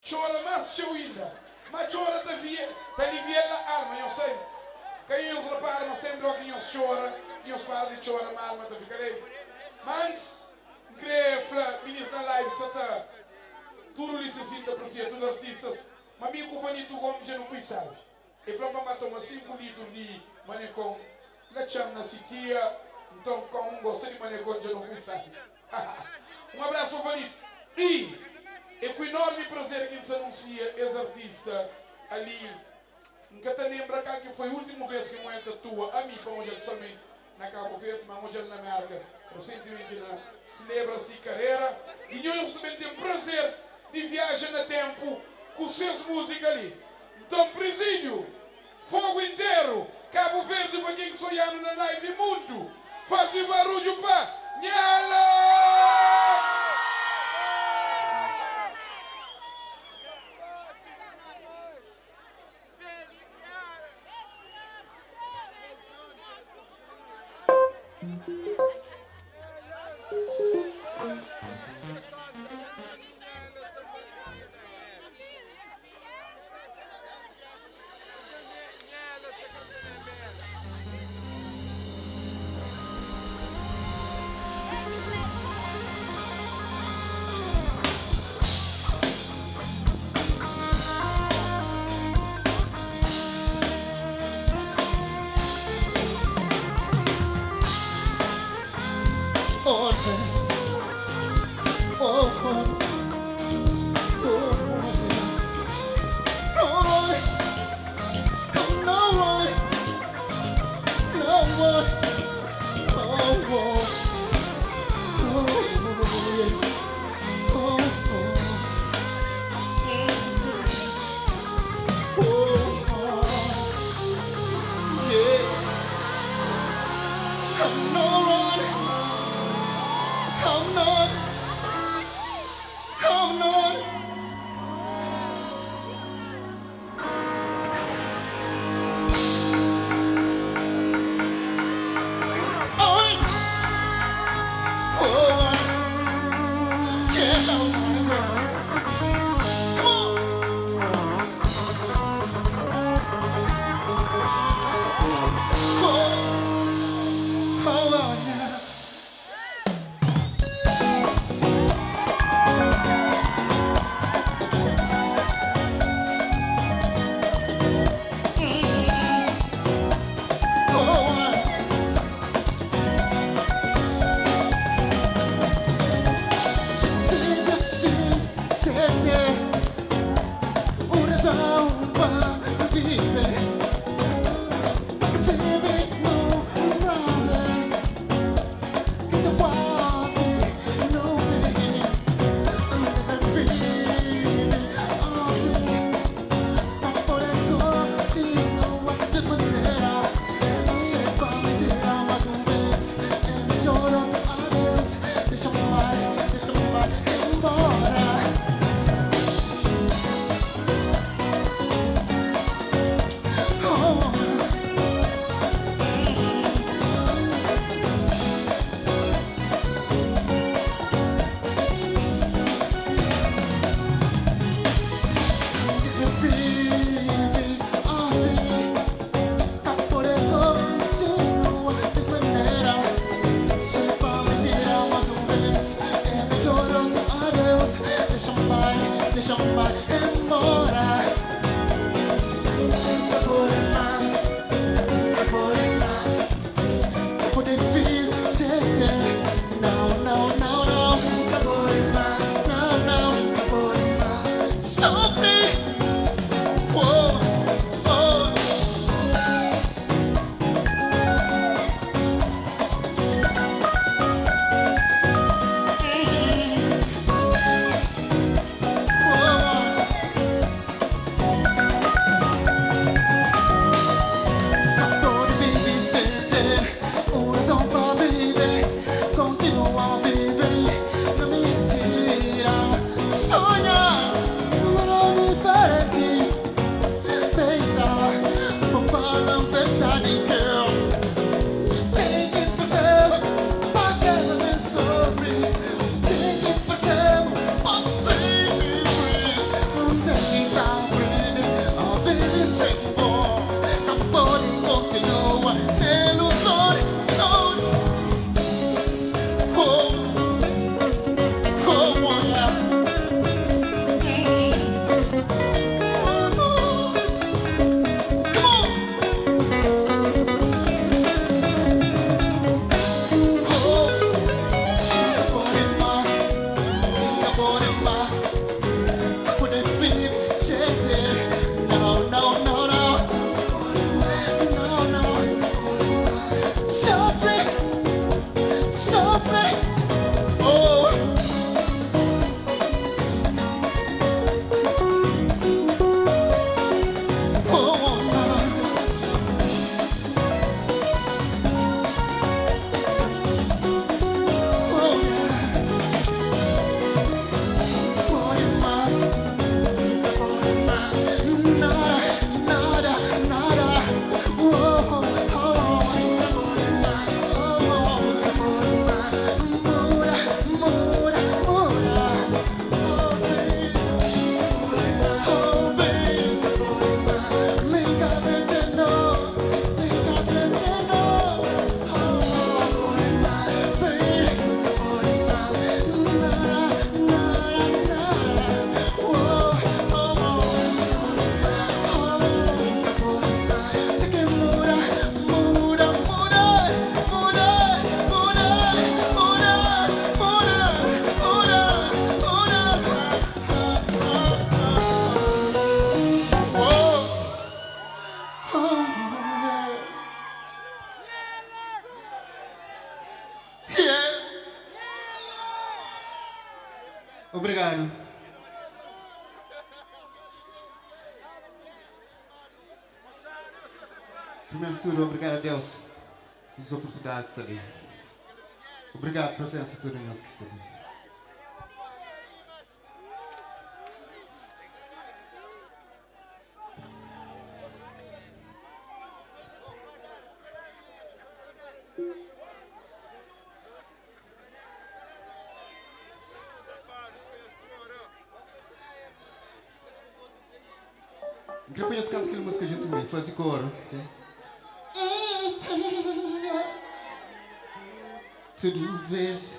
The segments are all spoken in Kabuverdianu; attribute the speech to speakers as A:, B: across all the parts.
A: Txora más txeu inda. Má txora ta ta alivia-l alma. Nhos sabe? Ka nhos repara ma sénpri óki nhos txora, ki nhos para di txora, ma alma ta fika lébi? Má antis, N krê fla minis na live sta ta tudu li si sin ta apresia tudu artistas. Ma mi ku Vanito Gomes dja nu pui sabi. E fla-m pa N ba toma 5 litru di manekon la txan na si tia. Nton, komu N gosta di manekon dja nu pui sabi. Un abrasu pa Vanito. I e ku enormi prazer ki N sa anunsia es artista ali. N ka ta lenbra kal ki foi ultimu ves ki N oja-l ta atua ami pa N odja-l pesoalmenti na Kabu Verdi, ma N odja-l na Merka resentimenti na selebra si karera. I nhos tanbe ten prazer di viaja na tenpu ku ses muzika li. Nton, Prizidiu, Fogu interu, Kabu Verdi pa ken ki sta oianu na live mundu, fazi barudju pa Nhela!
B: Primeru di tudu, obrigadu a Deus pa es oportunidadi di sta li. Obrigadu presensa di tudu nhos ki sta li. N kre pa nhos kanta kel múzika djuntu ku mi, faze koru, ok? Tudu vez.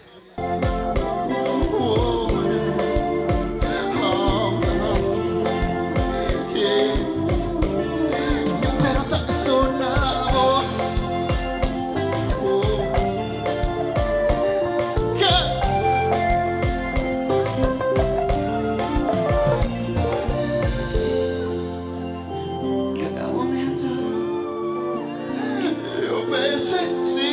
B: Nha speransa é so na bo. Cada momento eu penso em ti.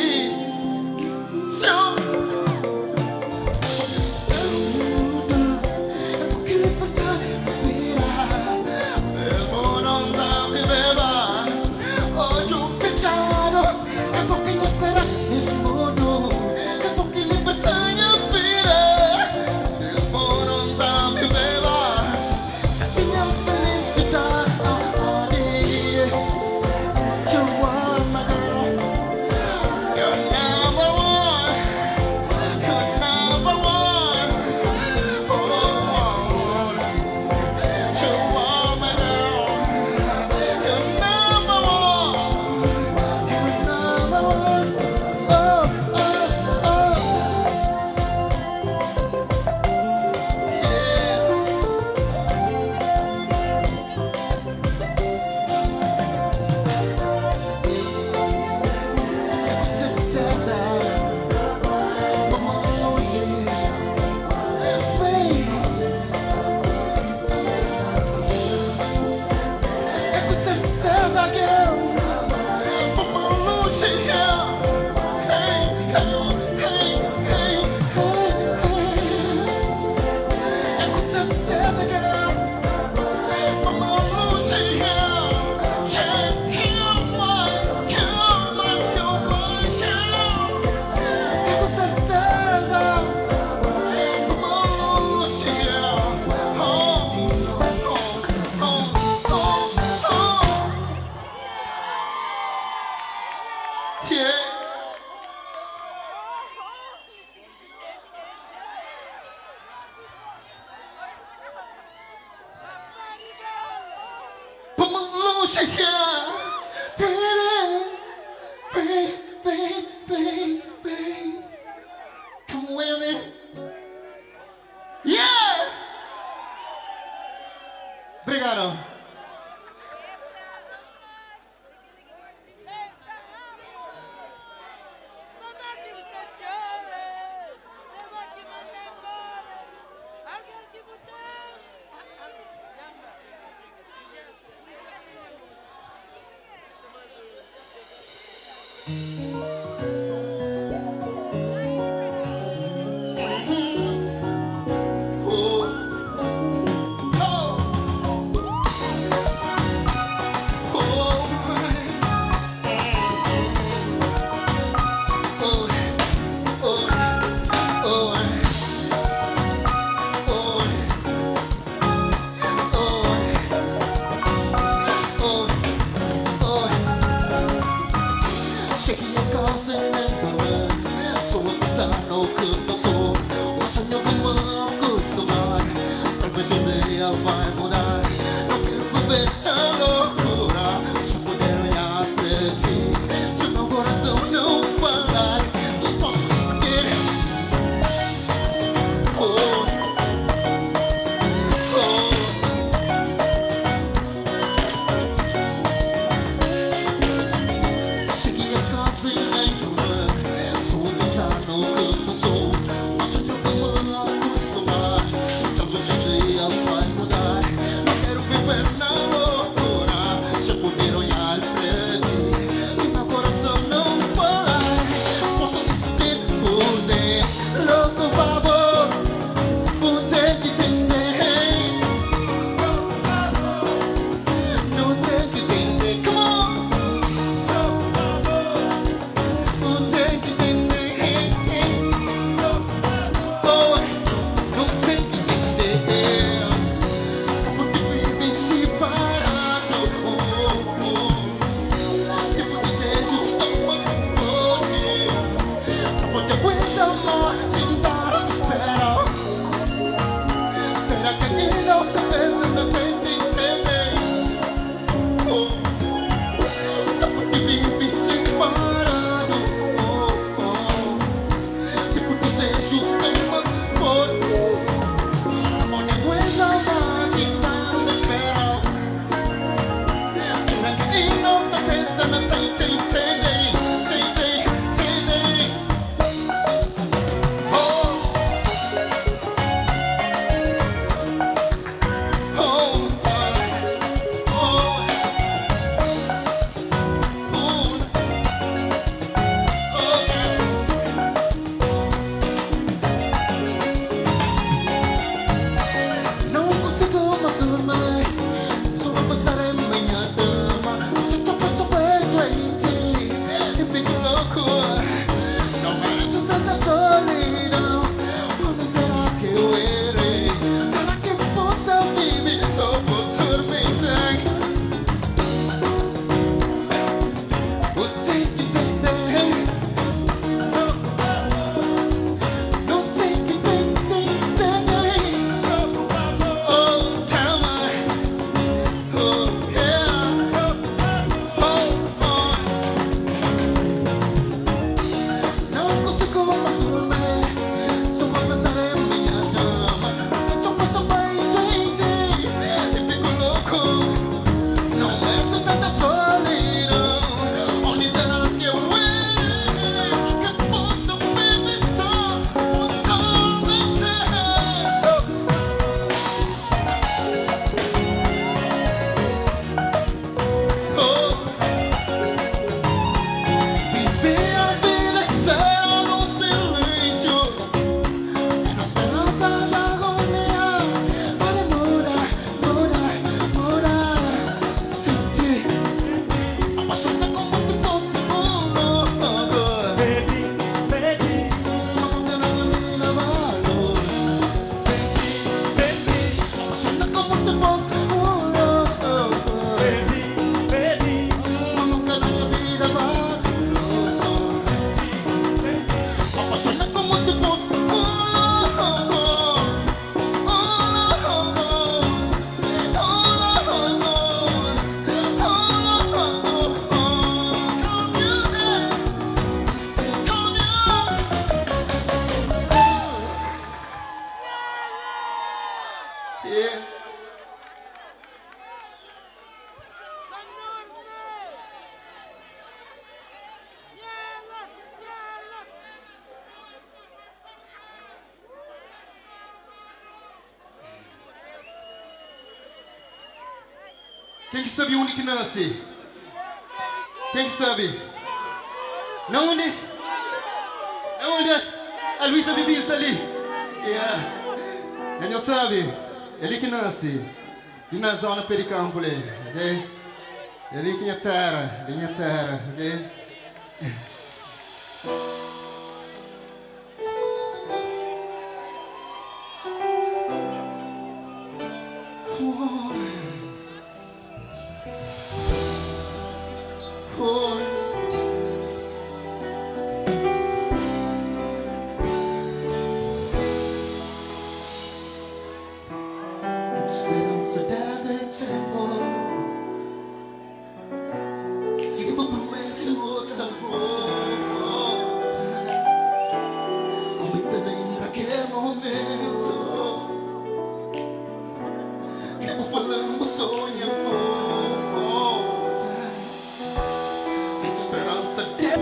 B: Obrigado. Ken ki sabe undi ki nase? Ken ki sabe? Na undi? Na undi? A Luísa Bibi sta li. Yeah. Nha nho sabe, é li ki nase. Li na zona pé di kanpu li, ok? É li ki nha tera, li nha tera, ok? Speransa des é tempo Ki bu promete outra volta Mi ta lembra kel momento Ki bu fala-m bu sonha volta Speransa des.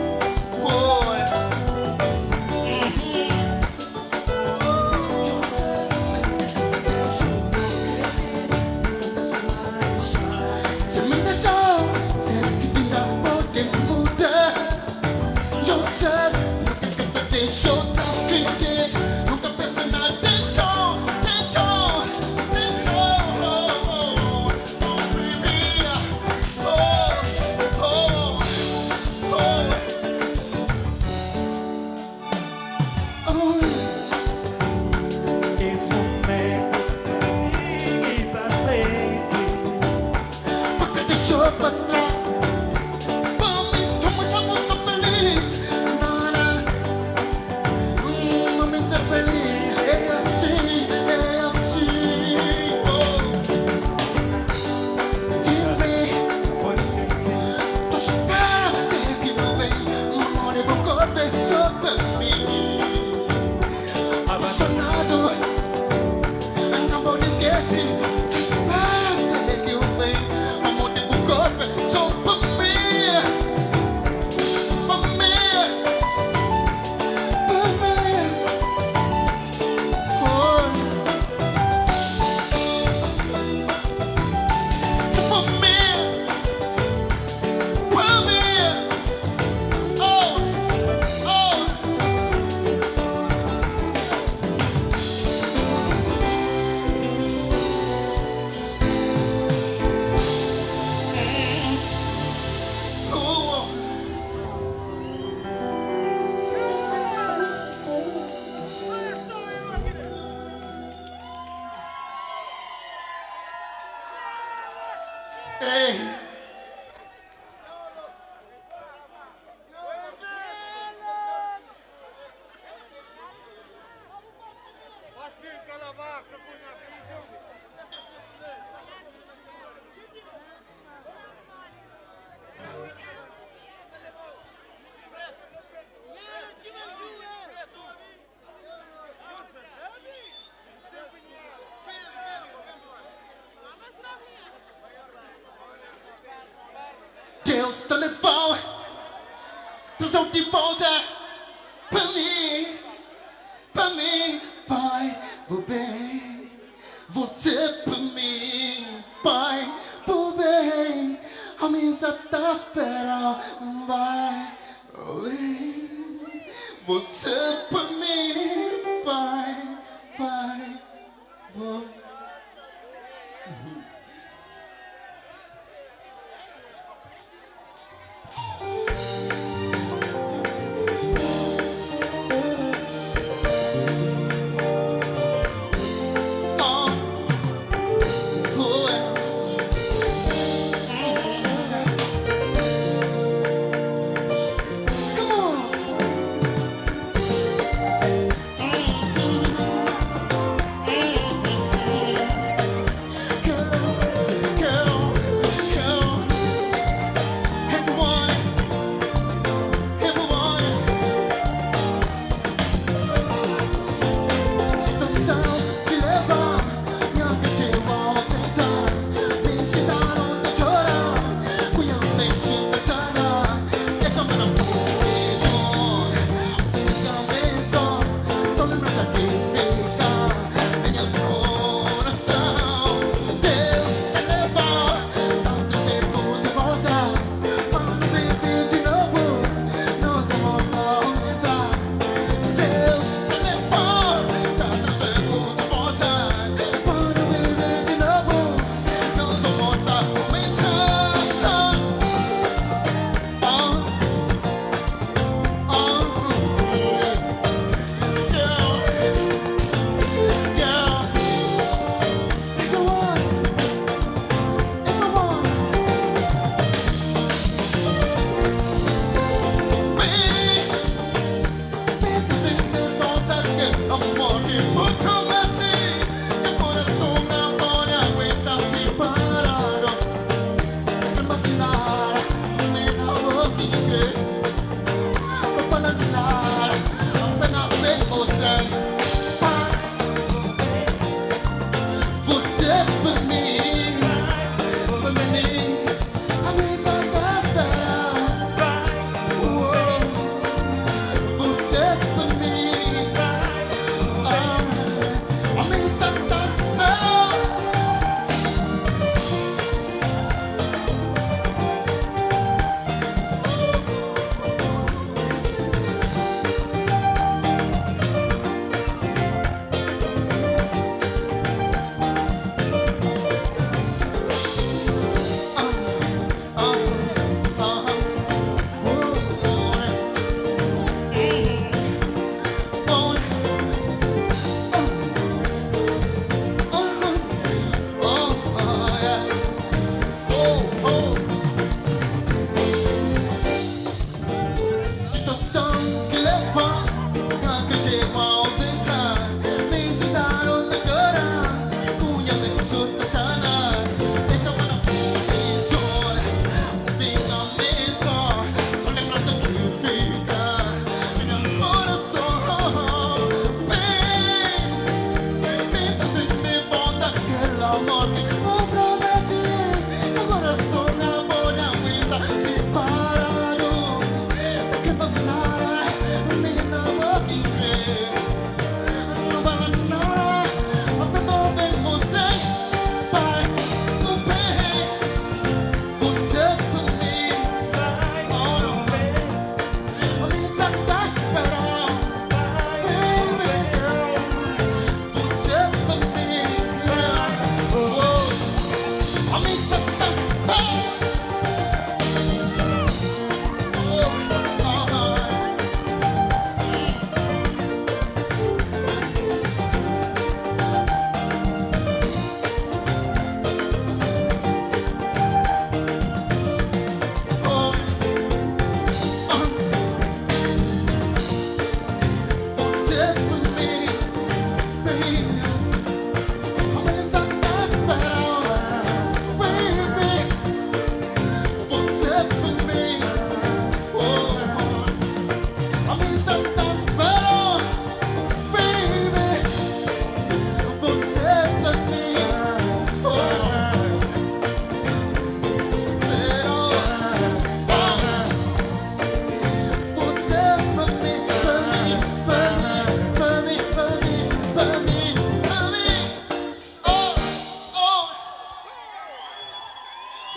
C: Es momentu sigui pa frenti.
B: Pa ka dexa pa tras. Pa mi so mucha gusto feliz. Nada. Pa mi ser feliz é assim, é assim. Oh. Dime.
C: Pode esquecer.
B: Ta spera te ki bu ben. Modi bu korpu é so pa mi. Apaixonado, não vou esquecer. Ta spera te ki bu ben. Modi bu korpu é so pa mi. Pa mi. Pa mi. Oh. So pa mi. Pa mi. Oh. Oh. Oh. Ei. Deus ta levau, trazeu di volta pa mi, pa mi, Pai, bu ben, volta pa mi, Pai, bu ben, ami sa ta spera, Pai, bu ben, volta pa mi, Pai, Pai, bu. Oh, oh, yeah. Come on.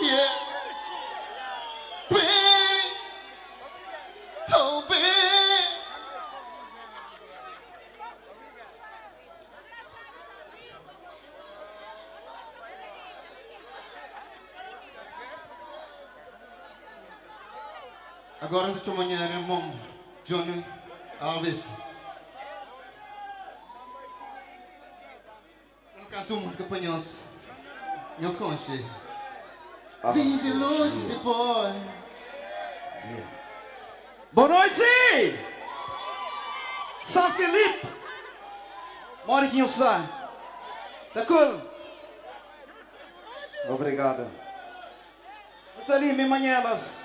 B: Yeah. Bem, oh bem. Agora N ta txoma nha irmon Johnny Alves pa nu kanta un múzika pa nhos. Nhos konxe Vive Lonji di Bo.
C: Boa noite! San Filipe! Modi ki nhos sta? Ta cool? Obrigado. Nu ta li mi manhelas.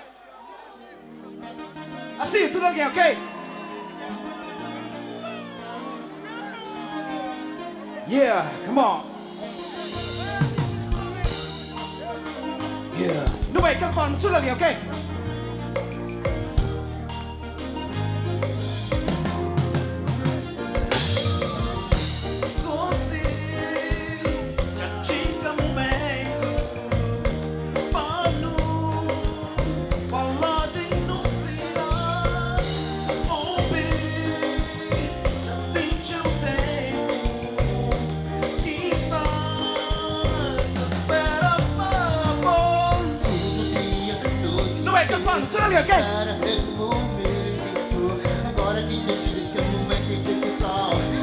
C: Asi, tudu algen, ok? Yeah, come on. Yeah. Nu bai, kel palma, tudu algen, ok? Nu bai, kel palma, tudu algen, ok?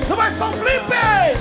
C: Nu bai, São Filipe!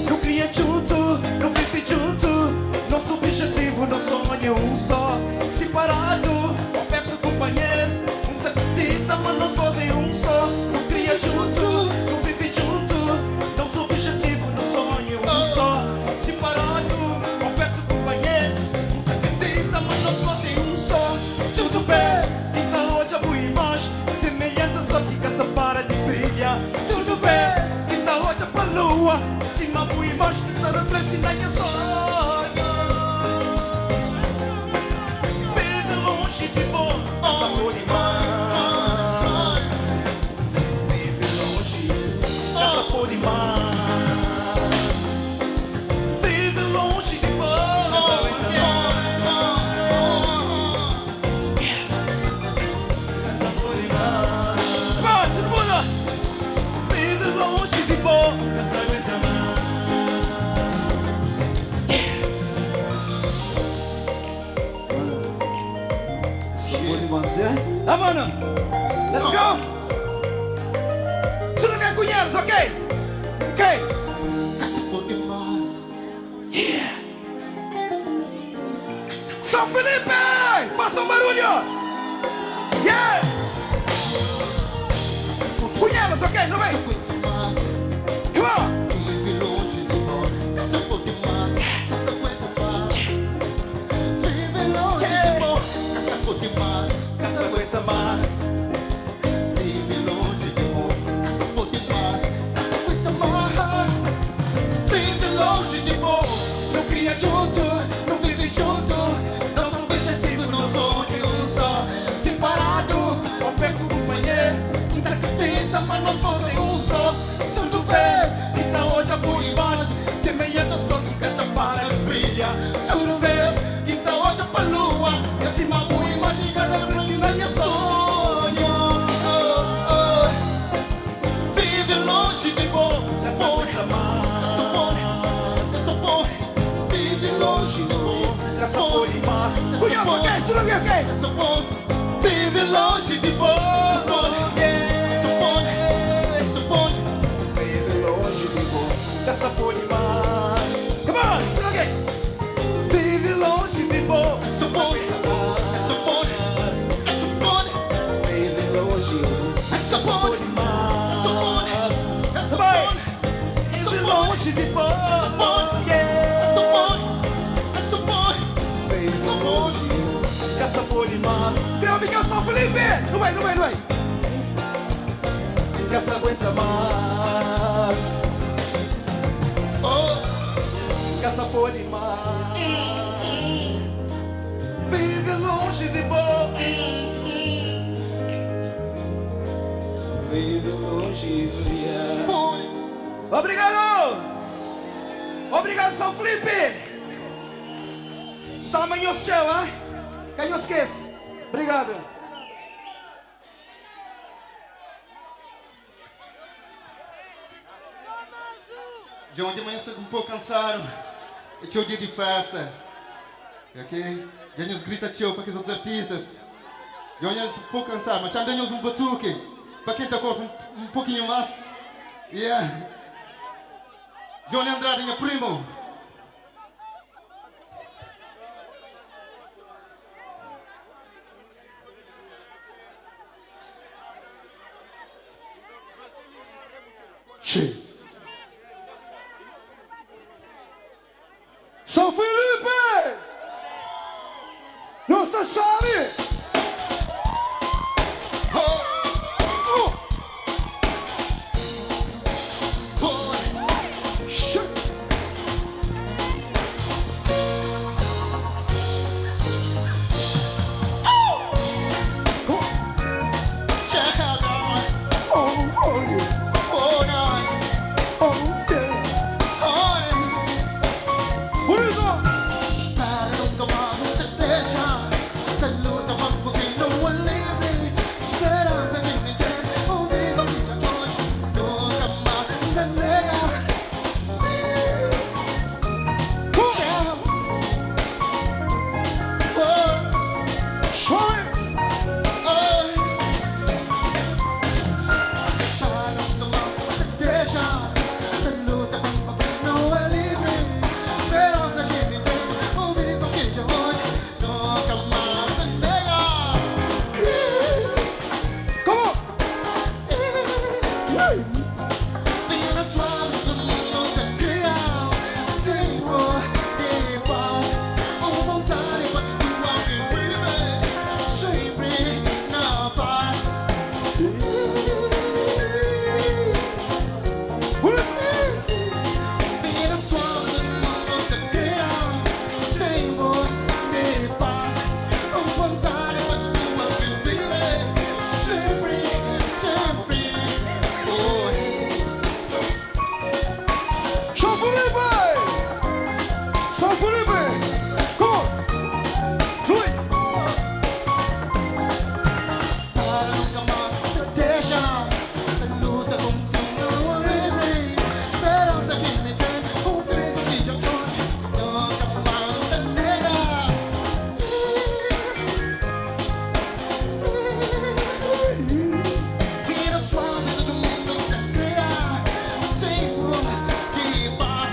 C: Nu kria djuntu, nu vive djuntu. Nosso objetivo, nos sonho é um só. Siparadu ô pertu kunpanheru, un ta kridita ma nos dôs é um só. Nu kria djuntu, nu vive djuntu. Nosso objetivo, nos sonho é um só. Siparadu ô pertu kunpanheru, un ta kridita ma nos dôs é um só. Tudu vez N ta odja bu imaji Semelhansa só ki ka ta para di brilha. Tudu vez ki N ta odja pa lua Sima bu imaji ki ta refleti na nha sonhu. Vive lonji di bo ka sa bo dimás. Vive lonji ka sa bo dimás. Vive lonji di bo ka sa aguenta más. Vive lonji di bo ka sa aguenta más. Ah, mano, let's go! Tudu nha kunhas, ok? Ok? Yeah! São Felipe! Faça um barulho! Yeah! Punhadas, ok? Não vem? Come on! Nu kria djuntu, nu vive djuntu. Nos objetivu, nos sonhu é un só. Siparadu ô pertu kunpanheru, N ta kridita ma nos dôs é un só. Tudu vês ki ta odja bu imaji, semelhanta sol ki ka ta para di brilha. Tudu vês ki ta odja pa lua, é sima bu imaji ka ta refleti na nha sonhu. Oh, oh.
B: Vive lonji di bo. Ka sa aguenta más. Vive lonji di bo. Ka sa pode más.
A: Kunhas, ok? Tudu algen, ok?
B: Vive lonji di bo.
C: Vive lonji di bo. Ka sa pode más. Come on, tudu algen. Vive lonji di bo. Ka sa aguenta más. Vive lonji di bo. Ka sa pode más. Vai. Vive lonji di bo. Yeah. Felipe! Nu bai, nu bai, nu bai! N ka sa aguenta más. Oh, N ka sa pode más. Vive lonji di bo. Vive lonji di bo. Obrigadu! Obrigadu, São Felipe! N ta ama nhos txeu, ha? Ka nhos skese. Obrigadu.
B: Dja onti manha sta un pouco cansado. É txeu dia di festa. Ok? Dja nhos grita txeu pa kes otus artistas. Dja onti sta un pouco cansado, mas xa N da nhos un batuque pa kenta corpo un pouquinho mas. Yeah. Johnny Andrade nha primo.
A: Txê. São Felipe! Nos ta sabi! Txê. São Felipe! São Felipe! Come on! Lui!
B: Para nunca mais te deixar. Luta continua livre. Esperança que me tem, um friso que já foi. Nunca mais te nega. Vira suave todo mundo te cria. Senhor de paz.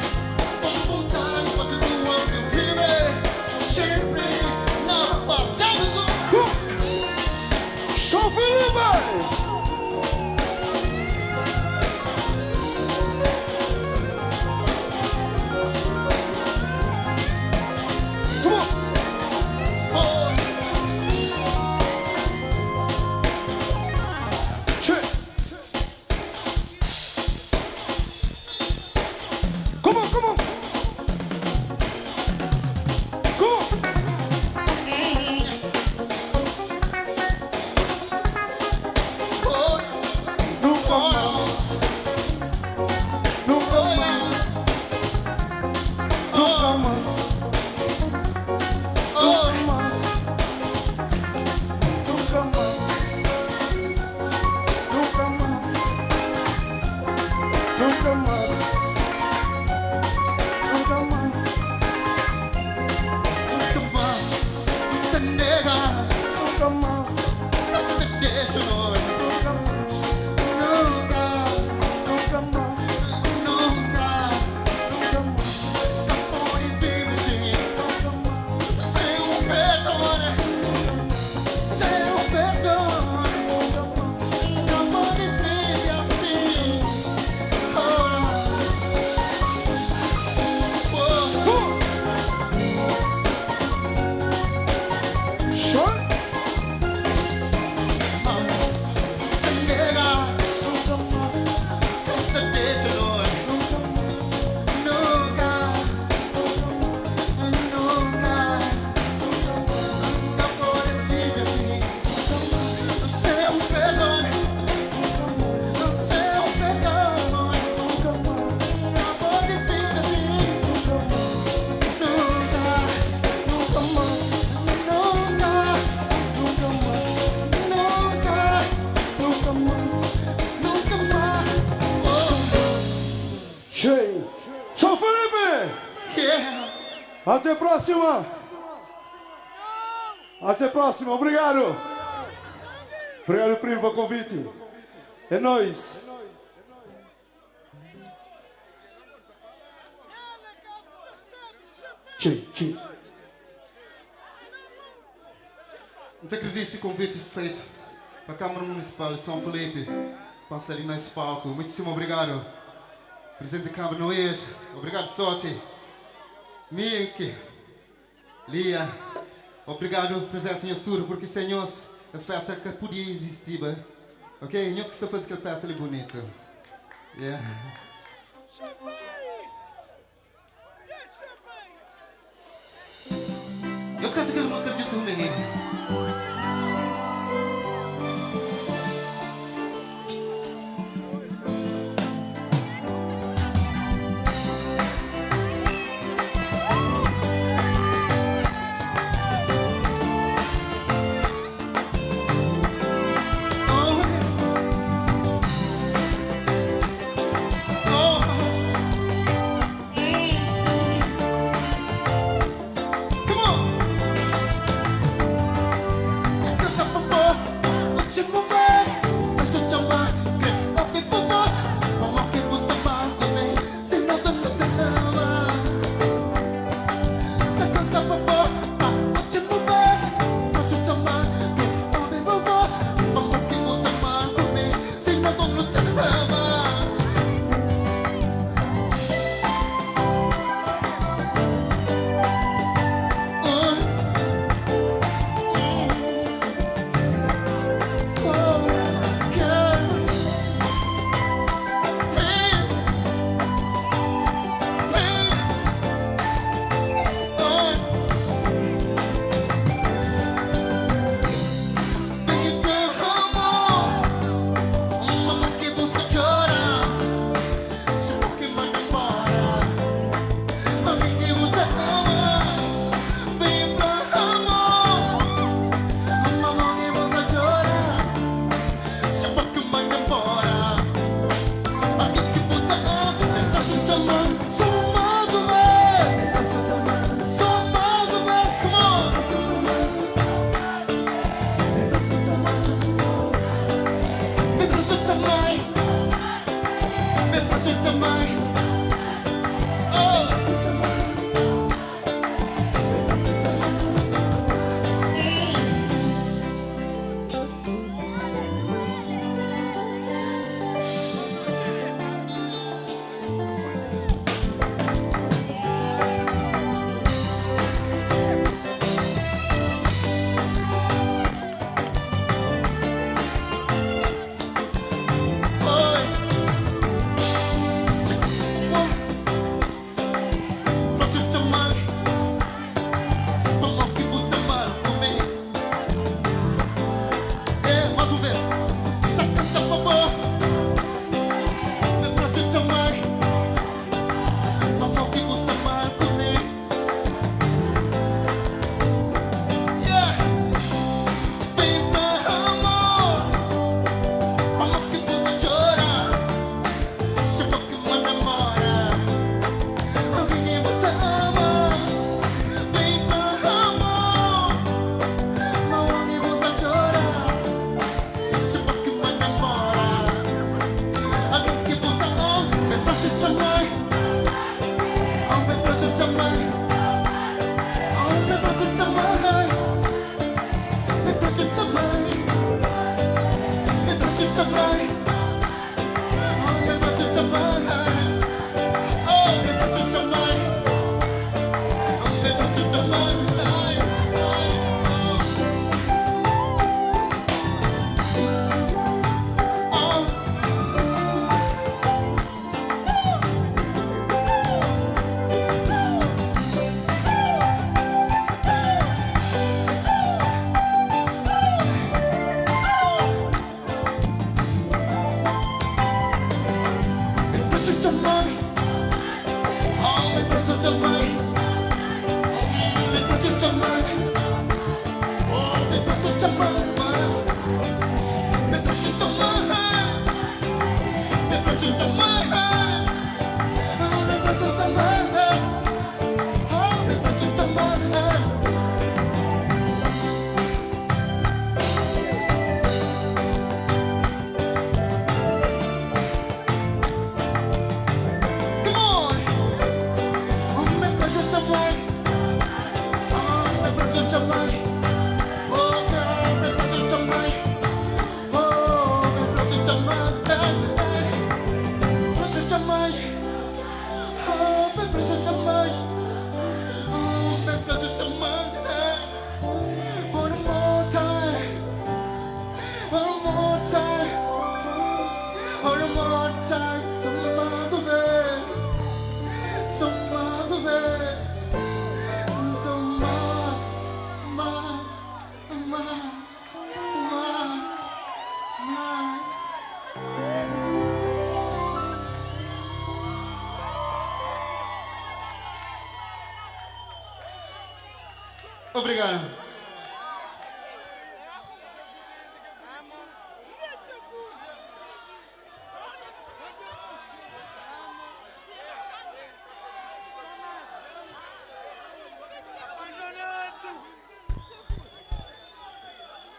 B: Com vontade pra tudo o que vive. Sempre na paz.
A: São Felipe! Come on!
B: Oh.
A: Txê! Come on, come on! Come on!
B: Oh.
A: Nunca mais! Nunca mais! Nunca mais! Nunca mais! Nunca mais! Nunca mais! Nunca mais! Nunca mais!
B: Nunca mais te nega.
A: Nunca mais!
B: Não te deixo, não.
A: Nunca mais!
B: Nunca,
A: Nunca mais!
B: nunca.
A: Nunca mais!
B: Pode viver.
D: Até próxima! Até próxima, obrigado! Obrigado, primo, pelo convite. É nóis! Tchê, tchê.
B: N ta agradese konviti fetu pa Câmara Municipal di São Filipe pa N sta li na es palku. Muitíssimu obrigadu, Presidenti di Câmara Noês, obrigadu Soti, Miki, Lia, obrigadu prezensa nhos tudu purki sen nhos es festa ka pudia izistiba, ok? Nhos ki sta faze kel festa li bunitu. Yeah. Nhos kanta kel múzika djuntu ku mi. Oh, oh. Come on! Obrigadu.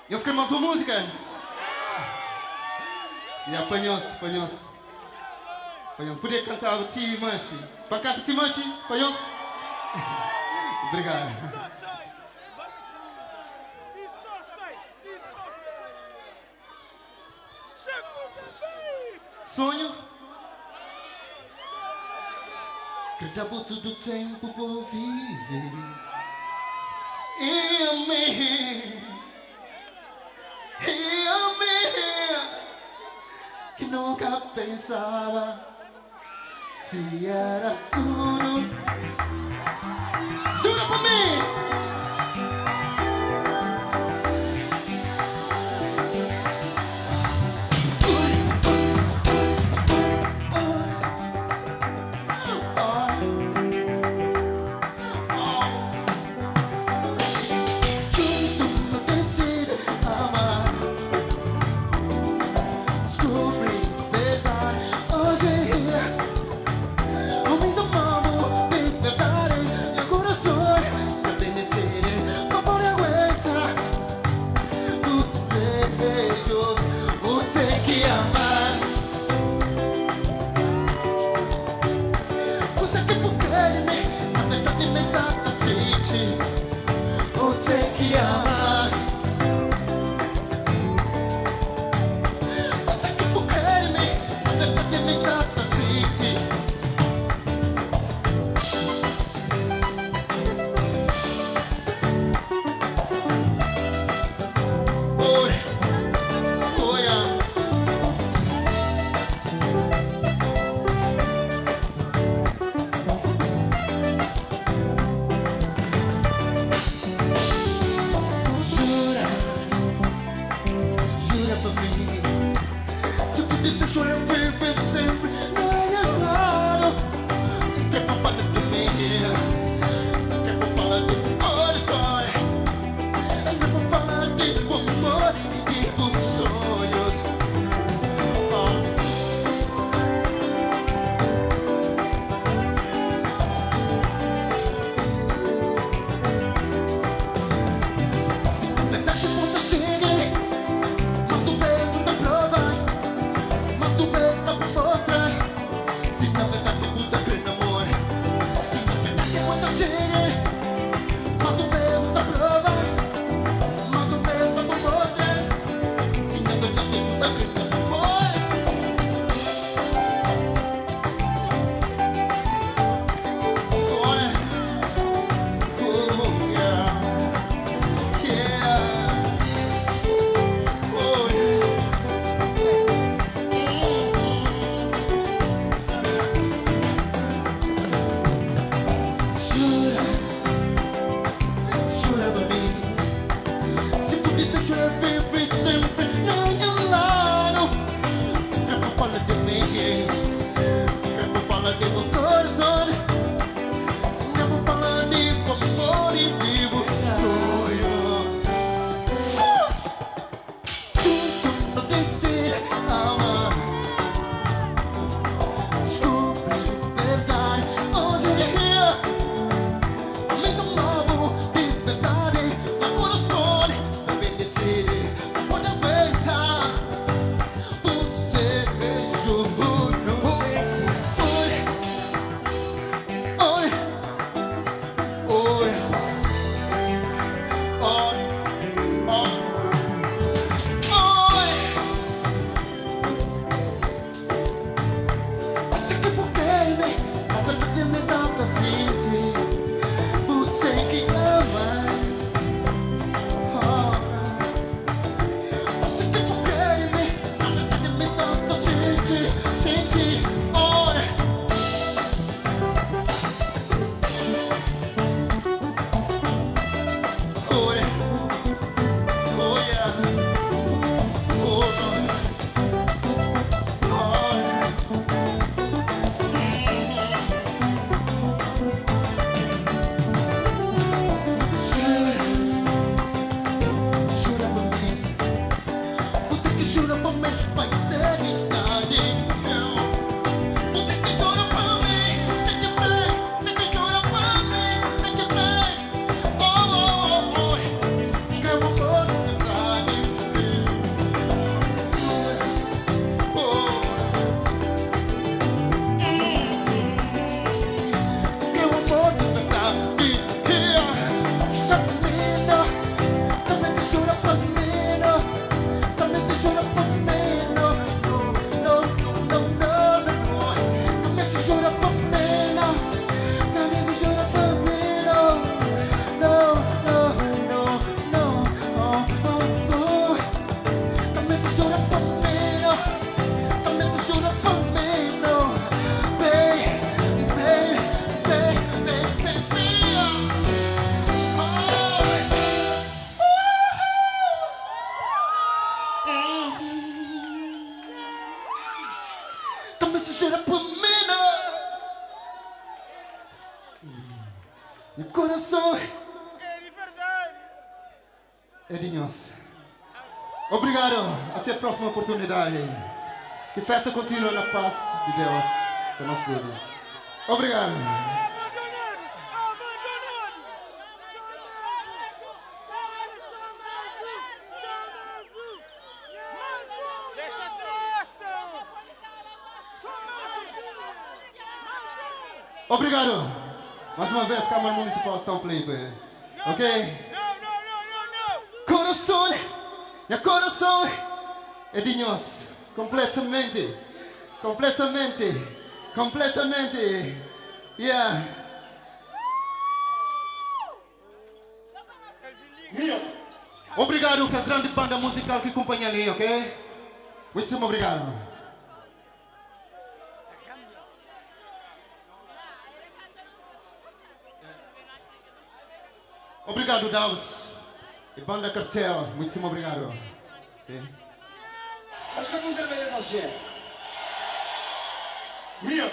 B: Nhos kre más un múzika? Ya, pa nhos, pa nhos, pa nhos. Podia kantaba ti manxi. Pa kanta ti manxi pa nhos? Obrigadu. Sonhu? Kre da-bu tudu ténpu pa vive E ami, e ami Ki nunka pensaba si éra tudu Jura pa mi! Jura. Nha korason é di nhos. Obrigadu. Até próxima oportunidadi. Ki festa kontinua na pas di Deus pa nos tudu. Obrigadu. Obrigadu. Mais uma vez, Câmara Municipal de São Felipe. Ok? Coração, nha coração é di nhos. Completamente. Completamente. Completamente. Yeah. Obrigadu kel grandi banda musical ki kumpanha li, ok? Muitíssimo obrigadu. Obrigadu Daus e banda Cartel, muitíssimo obrigadu. Ok.
A: Acho que vous aimez les anciens. Mieux.